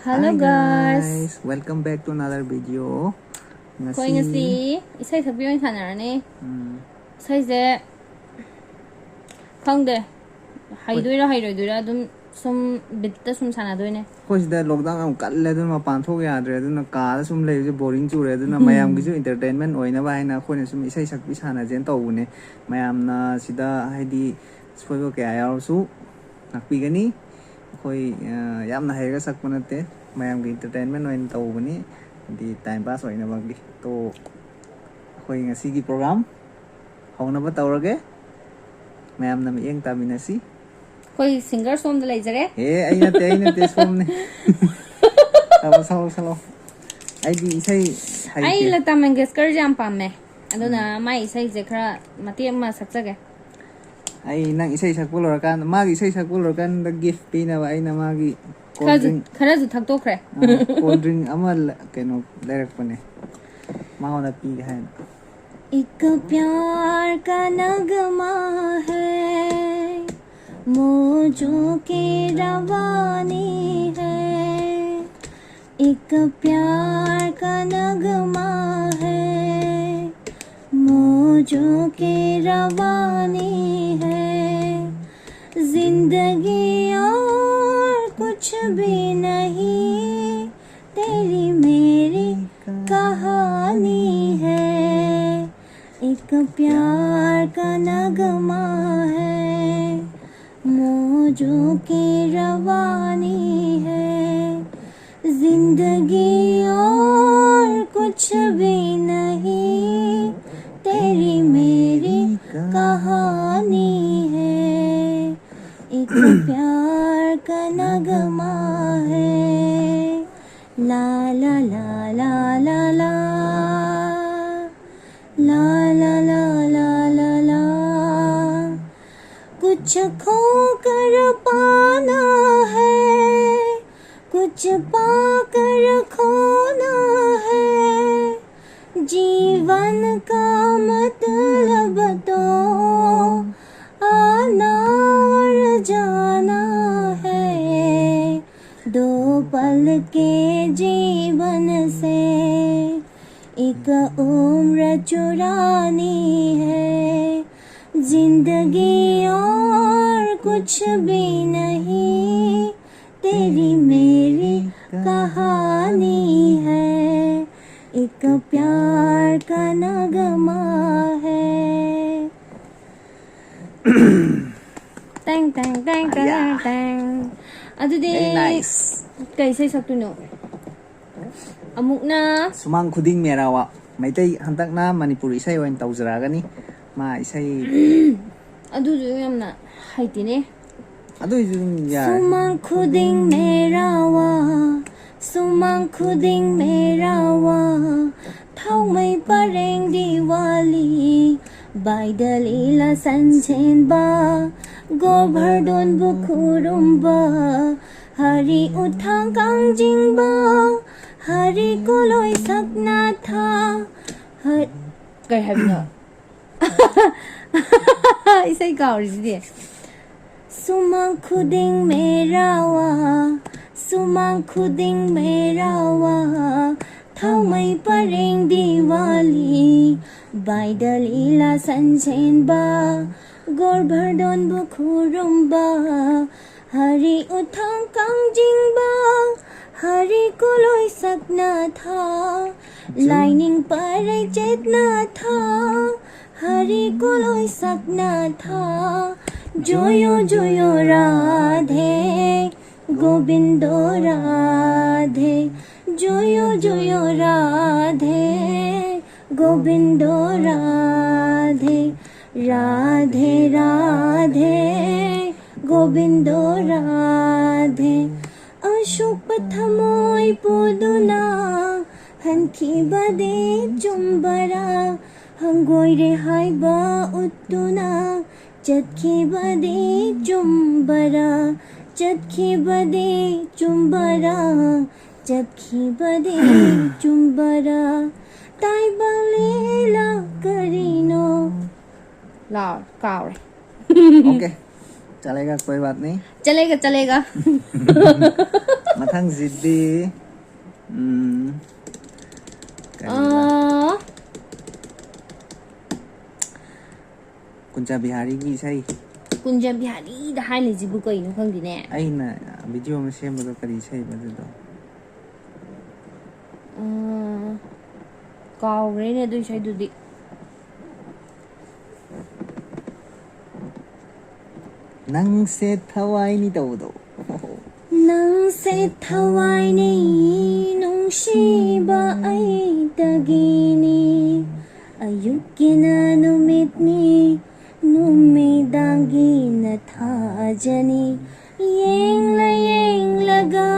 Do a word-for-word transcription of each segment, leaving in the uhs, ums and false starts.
Hello, Hi guys. Guys, welcome back to another video. ꯑꯩꯈꯣꯏ ꯉꯁꯤ ꯏꯁꯩ ꯁꯛꯄꯤ ꯑꯣꯏꯅ ꯁꯥꯟꯅꯔꯅꯤ. ꯎꯝ, ꯏꯁꯩꯁꯦ ꯈꯪꯗꯦ, ꯍꯩꯗꯣꯏꯔꯥ ꯍꯩꯔꯣꯏꯗꯣꯏꯔꯥ, ꯑꯗꯨꯝ ꯁꯨꯝ ꯕꯤꯠꯇ ꯁꯨꯝ ꯁꯥꯟꯅꯗꯣꯏꯅꯦ. ꯑꯩꯈꯣꯏ ꯁꯤꯗ ꯂꯣꯛꯗꯥꯎꯟ ꯌꯥꯝ ꯀꯜꯂꯦ, ꯑꯗꯨꯅ ꯃꯄꯥꯟ ꯊꯣꯛ ꯌꯥꯗ꯭ꯔꯦ, ꯑꯗꯨꯅ ꯀꯥꯗ ꯁꯨꯝ ꯂꯩꯕꯁꯦ ꯕꯣꯔꯤꯡ ꯆꯨꯔꯦ, ꯑꯗꯨꯅ ꯃꯌꯥꯝꯒꯤꯁꯨ ꯏꯟꯇꯔꯇꯦꯟꯃꯦꯟ ꯑꯣꯏꯅꯕ ꯍꯥꯏꯅ ꯑꯩꯈꯣꯏꯅ ꯁꯨꯝ ꯏꯁꯩ ꯁꯛꯄꯤ ꯁꯥꯟꯅꯁꯦꯅ ꯇꯧꯕꯅꯦ. ꯃꯌꯥꯝꯅ ꯁꯤꯗ ꯍꯥꯏꯗꯤ ꯁꯣꯏꯕ ꯀꯌꯥ ꯌꯥꯎꯔꯁꯨ ꯉꯥꯛꯄꯤꯒꯅꯤ. ꯑꯩꯈꯣꯏ ꯑ, ꯌꯥꯝꯅ ꯍꯩꯔꯒ ꯁꯛꯄ ꯅꯠꯇꯦ, ꯃꯌꯥꯝꯒꯤ ꯏꯟꯇꯔꯇꯦꯟꯃꯦꯟ ꯑꯣꯏꯅ ꯇꯧꯕꯅꯤ, ꯍꯥꯏꯗꯤ ꯇꯥꯏꯝ ꯄꯥꯁ ꯑꯣꯏꯅꯕꯒꯤ꯫ ꯇꯣ ꯑꯩꯈꯣꯏ ꯉꯁꯤꯒꯤ ꯄ꯭ꯔꯣꯒ꯭ꯔꯥꯝ ꯍꯧꯅꯕ ꯇꯧꯔꯒꯦ, ꯃꯌꯥꯝꯅ ꯃꯤꯠꯌꯦꯡ ꯇꯥꯃꯤꯟꯅꯁꯤ꯫ ꯑꯩꯈꯣꯏ ꯁꯤꯡꯒꯔ ꯁꯣꯝꯗ ꯂꯩꯖꯔꯦ. ꯑꯦ, ꯑꯩ ꯅꯠꯇꯦ, ꯑꯩ ꯅꯠꯇꯦ, ꯁꯣꯝꯅꯦ. ꯁꯛꯂꯣ, ꯁꯛꯂꯣ, ꯁꯛꯂꯣ. ꯑꯩꯗꯤ ꯏꯁꯩ ꯑꯩ ꯍꯩꯇꯦ. ꯂꯇꯥ ꯃꯪꯒꯦꯁꯀꯔꯁꯦ ꯌꯥꯝ ꯄꯥꯝꯃꯦ, ꯑꯗꯨꯅ ꯃꯥꯏ ꯏꯁꯩꯁꯦ ꯈꯔ ꯃꯇꯦꯛ ꯑꯃ ꯁꯛꯆꯒꯦ. ꯑꯩ ꯅꯪ ꯏꯁꯩ ꯁꯛꯄ ꯂꯣꯏꯔꯀꯥꯟꯗ, ꯃꯥꯒꯤ ꯏꯁꯩ ꯁꯛꯄ ꯂꯣꯏꯔꯀꯥꯟꯗ ꯒꯤꯐ ꯄꯤꯅꯕ ꯑꯩꯅ ꯃꯥꯒꯤ ꯀꯣꯜ ꯈꯔꯁꯨ ꯗ꯭ꯔꯤꯡ ꯈꯔꯁꯨ ꯊꯛꯇꯣꯛꯈ꯭ꯔꯦ. ꯀꯣꯜ ꯗ꯭ꯔꯤꯡ ꯑꯃ ꯂ- ꯀꯩꯅꯣ ꯂꯩꯔꯛꯄꯅꯦ, ꯃꯉꯣꯟꯗ ꯄꯤꯒꯦ ꯍꯥꯏꯅ. एक प्यार का नगमा है, मौजों की रवानी है. एक प्यार का नगमा है, मौजों की रवानी है. जिंदगी और कुछ भी नहीं, तेरी मेरी कहानी है. एक प्यार का नगमा है, मौजों की रवानी है. जिंदगी और कुछ भी नहीं, तेरी मेरी कहानी है. एक प्यार का नगमा है. ला ला ला ला ला ला, ला ला ला ला ला ला. कुछ खोकर पाना है, कुछ पाकर खोना है. जीवन का मतलब तो आना और जाना है. दो पल का उम्र चुरानी है, जिंदगी और कुछ भी नहीं, तेरी मेरी कहानी है, एक प्यार का नगमा है. Tang, tang, tang, tang, Yeah. Tang. ꯑꯗꯨꯗꯤ Very nice. ꯀꯩ ꯏꯁꯩ ꯁꯛꯇꯣꯏꯅꯣ? ꯑꯃꯨꯛꯅ ꯁꯨꯃꯥꯡ ꯈꯨꯗꯤꯡ ꯃꯦꯔꯥꯋꯥ. ꯃꯩꯇꯩ ꯍꯟꯗꯛꯅ ꯃꯅꯤꯄꯨꯔ ꯏꯁꯩ ꯑꯣꯏꯅ ꯇꯧꯖꯔꯛꯑꯒꯅꯤ. ꯃꯥ ꯏꯁꯩ ꯑꯗꯨꯁꯨ ꯌꯥꯝꯅ ꯍꯩꯇꯦꯅꯦ. ꯑꯗꯨꯏꯁꯨ ꯑꯗꯨꯝ ꯌꯥꯏ. ꯁꯨꯃꯥꯡ ꯈꯨꯗꯤꯡ ꯃꯦꯔꯥꯋꯥ, ꯁꯨꯃꯥꯡ ꯈꯨꯗꯤꯡ ꯃꯦꯔꯥꯋꯥ, ꯊꯥꯎꯃꯩ ꯄꯔꯦꯡ ꯗꯤꯋꯥꯂꯤ, ꯕꯥꯏꯗ ꯂꯤꯂꯥ ꯁꯟꯁꯦꯟꯕ, ꯒꯣꯕꯔꯗꯣꯟꯕꯨ ꯈꯨꯔꯨꯝꯕ, ꯍꯔꯤ ꯎꯊꯥꯡ ꯀꯥꯡꯖꯤꯡꯕ, ꯍꯔꯤ ꯀꯣꯂꯣꯏ ꯁꯛꯅꯥꯊ, ꯍ- ꯀꯩ ꯍꯥꯏꯕꯅꯣ? ꯏꯁꯩ ꯀꯥꯎꯔꯤꯁꯤꯗꯤ. ꯁꯨꯃꯥꯡ ꯈꯨꯗꯤꯡ ꯃꯦꯔꯥꯋꯥ, ꯁꯨꯃꯥꯡ ꯈꯨꯗꯤꯡ ꯃꯦꯔꯥꯋꯥ, ꯊꯥꯎꯃꯩ ꯄꯔꯦꯡ ꯗꯤꯋꯥꯂꯤ, ꯕꯥꯏꯗ ꯂꯤꯂꯥ ꯁꯟꯁꯦꯟꯕ, ꯒꯣꯕꯔꯗꯣꯟꯕꯨ ꯈꯨꯔꯨꯝꯕ, ꯍꯔꯤ ꯎꯊꯥꯡ ꯀꯥꯡꯖꯤꯡꯕ, ꯍꯔꯤ ꯀꯣꯂꯣꯏ ꯁꯛꯅꯥꯊ, ꯂꯥꯏꯅꯤꯡ ꯄꯔꯩ ꯆꯦꯠꯅꯥꯊ, ꯍꯔꯤ ꯀꯣꯂꯣꯏ ꯁꯛꯅꯥꯊ, ꯖꯣꯌꯣ ꯖꯣꯌꯣ ꯔꯥꯙꯦ, ꯒꯣꯕꯤꯟꯗꯣ ꯔꯥꯙꯦ, ꯖꯣꯌꯣ ꯖꯣꯌꯣ ꯔꯥꯙꯦ, ꯒꯣꯕꯤꯟꯗꯣ ꯔꯥꯙꯦ, ꯔꯥꯙꯦ ꯔꯥꯙꯦ, ꯒꯣꯕꯤꯟꯗꯣ ꯔꯥꯙꯦ. ꯑꯁꯣꯛꯄ ꯊꯃꯣꯏ ꯄꯨꯗꯨꯅ ꯍꯟꯈꯤꯕꯗꯤ ꯆꯨꯝꯕꯔꯥ? ꯍꯪꯒꯣꯏꯔꯦ ꯍꯥꯏꯕ ꯎꯠꯇꯨꯅ ꯆꯠꯈꯤꯕꯗꯤ ꯆꯨꯝꯕꯔꯥ? ꯆꯠꯈꯤꯕꯗꯤ ꯆꯨꯝꯕꯔꯥ? ꯆꯠꯈꯤꯕꯗꯤ ꯆꯨꯝꯕꯔꯥ? ꯇꯥꯏꯕꯪ ꯂꯤꯂꯥ ꯀꯔꯤꯅꯣ? ꯂꯥꯎ, ꯀꯥꯎꯔꯦ. Okay. चलेगा, कोई बात नहीं. ꯆꯠꯂꯦꯒ, ꯆꯠꯂꯦꯒ. ꯃꯊꯪꯁꯤꯗꯤ ꯎꯝ, ꯀꯔꯤꯕ? ꯑꯥ, ꯀꯨꯟꯖ ꯕꯤꯍꯥꯔꯤꯒꯤ ꯏꯁꯩ꯫ ꯀꯨꯟꯖ ꯕꯤꯍꯥꯔꯤꯗ ꯍꯥꯏꯔꯤꯁꯤꯕꯨ ꯀꯩꯅꯣ ꯈꯪꯗꯦꯅꯦ꯫ ꯑꯩꯅ ꯚꯤꯗꯤꯑꯣ ꯑꯃ ꯁꯦꯝꯕꯗꯣ ꯀꯔꯤ ꯏꯁꯩꯕ ꯑꯗꯨꯗꯣ? ꯎꯝ, ꯀꯥꯎꯈ꯭ꯔꯦꯅꯦ ꯑꯗꯨ ꯏꯁꯩꯗꯨꯗꯤ꯫ ꯅꯪꯁꯦ ꯊꯋꯥꯏꯅꯤ ꯇꯧꯕꯗꯣ꯫ ꯅꯪꯁꯦ ꯊꯋꯥꯏꯅꯤ, ꯅꯨꯡꯁꯤꯕ ꯑꯩꯇꯒꯤꯅꯤ꯫ ꯑꯌꯨꯛꯀꯤꯅ ꯅꯨꯃꯤꯠꯅꯤ, ꯅꯨꯃꯤꯗꯥꯡꯒꯤꯅ ꯊꯥꯖꯅꯤ꯫ ꯌꯦꯡꯂ ꯌꯦꯡꯂꯒ,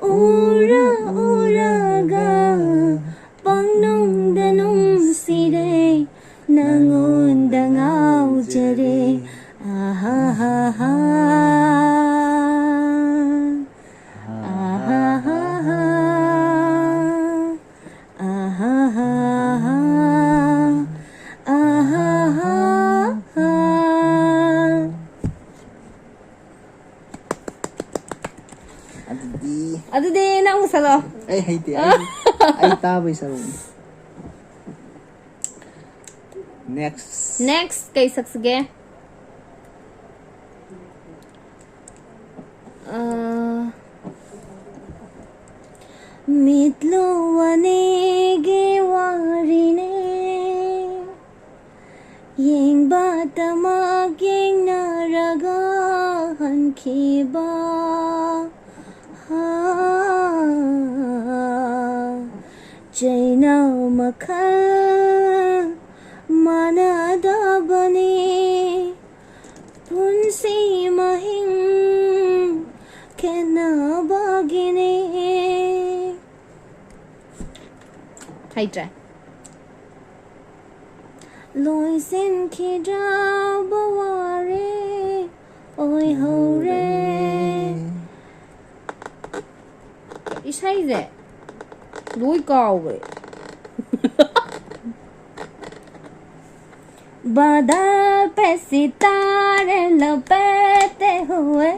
ꯎꯔ ꯎꯔꯒ, ꯄꯪꯅꯨꯡꯗ ꯅꯨꯡꯁꯤꯔꯦ, ꯅꯉꯣꯟꯗ ꯉꯥꯎꯖꯔꯦ꯫ ꯑꯍꯥꯍꯥꯍꯥ꯫ ꯑꯍꯥꯍꯥꯍꯥ꯫ ꯑꯍꯥꯍꯥꯍꯥ꯫ ꯑꯍꯥꯍꯥꯍꯥ꯫ ꯑꯗꯨꯗꯤ ꯑꯗꯨꯗꯤ ꯅꯪ ꯁꯛꯂꯣ꯫ ꯑꯩ ꯍꯩꯇꯦ, ꯑꯩ, ꯑꯩ ꯇꯥꯕꯩ ꯁꯔꯨꯛꯅꯤ꯫ Next. Next ꯀꯩ ꯁꯛꯁꯤꯒꯦ? ꯑ, ꯃꯤꯠꯂꯨ ꯑꯅꯤꯒꯤ ꯋꯥꯔꯤꯅꯦ, ꯌꯦꯡꯕꯇꯃꯛ ꯌꯦꯡꯅꯔꯒ ꯍꯟꯈꯤꯕ꯫ ꯍꯥ, ꯆꯩꯅꯥ ꯃꯈꯜ ꯃꯥꯟꯅꯗꯕꯅꯤ, ꯄꯨꯟꯁꯤ ꯃꯍꯤꯡ ꯈꯦꯠꯅꯕꯒꯤꯅꯤ꯫ ꯍꯩꯇ꯭ꯔꯦ꯫ ꯂꯣꯏꯁꯤꯟꯈꯤꯗ꯭ꯔꯕ ꯋꯥꯔꯤ ꯑꯣꯏꯍꯧꯔꯦ꯫ ꯏꯁꯩꯁꯦ ꯂꯣꯏ ꯀꯥꯎꯈ꯭ꯔꯦ꯫ बादल पे सितारे लपेटे हुए,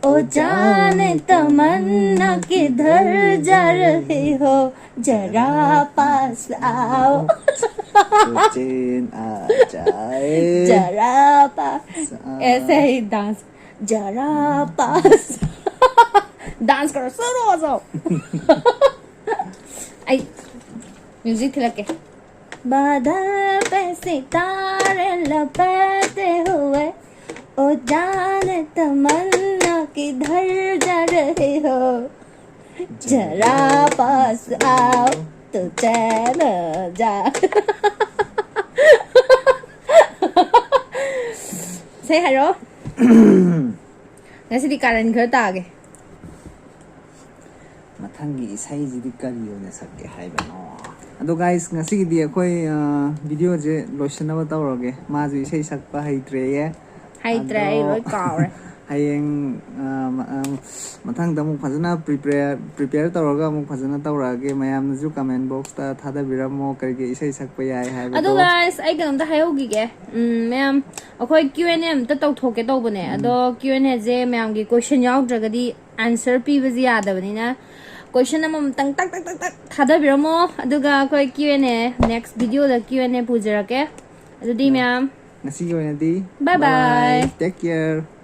ओ जाने तमन्ना किधर जा रही हो, जरा पास आओ। तो चैन आ जाए। जरा पास आ- ऐसे ही डांस। जरा पास डांस करो, शुरू हो जाओ. ꯑꯩ ꯃ꯭ꯌꯨꯖꯤꯛ ꯊꯤꯜꯂꯛꯀꯦ. बादल पे सितारे लपकते हुए, ओ जाने तमन्ना किधर जा रही हो, जरा पास आओ तो चैन आ जाए. ꯏꯁꯩ ꯍꯥꯏꯔꯣ. ꯉꯁꯤꯗꯤ ꯀꯥꯔꯟ ꯈꯔ ꯇꯥꯒꯦ. ꯃꯊꯪꯒꯤ ꯏꯁꯩꯁꯤꯗꯤ ꯀꯔꯤ ꯑꯣꯏꯅ ꯁꯛꯀꯦ ꯍꯥꯏꯕꯅꯣ? ꯑꯗꯣ guys, ꯉꯁꯤꯒꯤꯗꯤ ꯑꯩꯈꯣꯏ ꯚꯤꯗꯤꯑꯣꯁꯦ ꯂꯣꯏꯁꯤꯟꯅꯕ ꯇꯧꯔꯒꯦ. ꯃꯥꯁꯨ ꯏꯁꯩ ꯁꯛꯄ ꯍꯩꯇ꯭ꯔꯦꯌꯦ. ꯍꯩꯇ꯭ꯔꯦ, ꯑꯩ ꯑꯗꯣ ꯂꯣꯏ ꯀꯥꯎꯔꯦ. ꯍꯌꯦꯡ ꯑ, ꯃ- ꯑ, ꯃꯊꯪꯗ ꯑꯃꯨꯛ ꯐꯖꯅ prepare prepare ꯇꯧꯔꯒ ꯑꯃꯨꯛ ꯐꯖꯅ ꯇꯧꯔꯛꯑꯒꯦ. ꯃꯌꯥꯝꯅꯁꯨ comment boxꯇ ꯊꯥꯗꯕꯤꯔꯝꯃꯣ ꯀꯔꯤ ꯀꯔꯤ ꯏꯁꯩ ꯁꯛꯄ ꯌꯥꯏ ꯑꯗꯣ ꯍꯥꯏꯕꯗꯣ. Guys, ꯑꯩ ꯀꯩꯅꯣꯝꯇ ꯍꯥꯏꯍꯧꯈꯤꯒꯦ. ꯎꯝ, ꯃꯌꯥꯝ, ꯑꯩꯈꯣꯏ Q and A ꯑꯝꯇ ꯇꯧꯊꯣꯛꯀꯦ ꯇꯧꯕꯅꯦ. ꯑꯗꯣ Q and Aꯁꯦ ꯃꯌꯥꯝꯒꯤ question ꯌꯥꯎꯗ꯭ꯔꯒꯗꯤ answer ꯄꯤꯕꯁꯦ ꯌꯥꯗꯕꯅꯤꯅ, question ꯑꯃꯃꯝꯇꯪ ꯇꯛ ꯇꯛ ꯇꯛ ꯇꯛ ꯊꯥꯗꯕꯤꯔꯝꯃꯣ. ꯑꯗꯨꯒ ꯑꯩꯈꯣꯏ Q and A, next videoꯗ Q and A ꯄꯨꯖꯔꯛꯀꯦ. ꯑꯗꯨꯗꯤ ꯃꯌꯥꯝ, ꯉꯁꯤꯒꯤ ꯑꯣꯏꯅꯗꯤ Bye bye. Take care.